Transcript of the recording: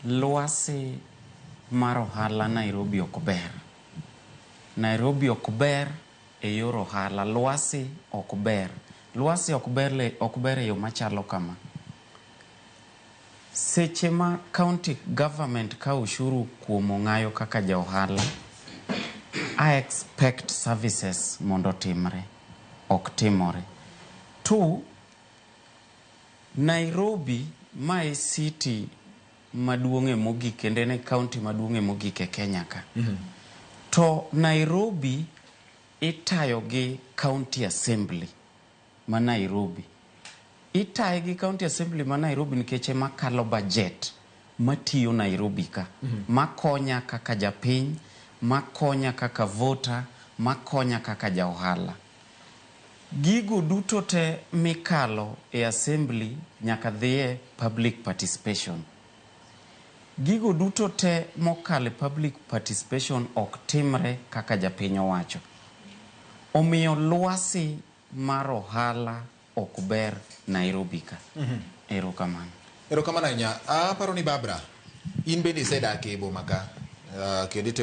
Lwasi mar ohala Nairobi ok ber. Nairobi ok ber e yor ohala. Lwasi ok ber. Lwasi ok ber, ok ber e yo machalo kama. Seche ma county government kawo ushuru kuom ong'ayo kaka ja ohala, I expect services mondo otimre. Ok timore. Two, Nairobi ma e city maduong'e mogik kendo en e county maduong'e mogik e Kenya ka. To Nairobi itayo gi county assembly ma Nairobi. Itaye gi county assembly ma Nairobi nikech ema kalo budget matiyo Nairobi ka. Makonya kaka japiny, makonya kaka voter, makonya kaka ja ohala. Gigo duto te mikalo e assembly nyaka dhiye public participation. Gigo duto te mokalo e public participation ok timre kaka japiny owacho. Omiyo lwasi mar ohala ok ber Nairobi ka. Erokamano. Erokamano ahinya. Aparo ni Barbara, in bende isedak e boma ka, kendo itimo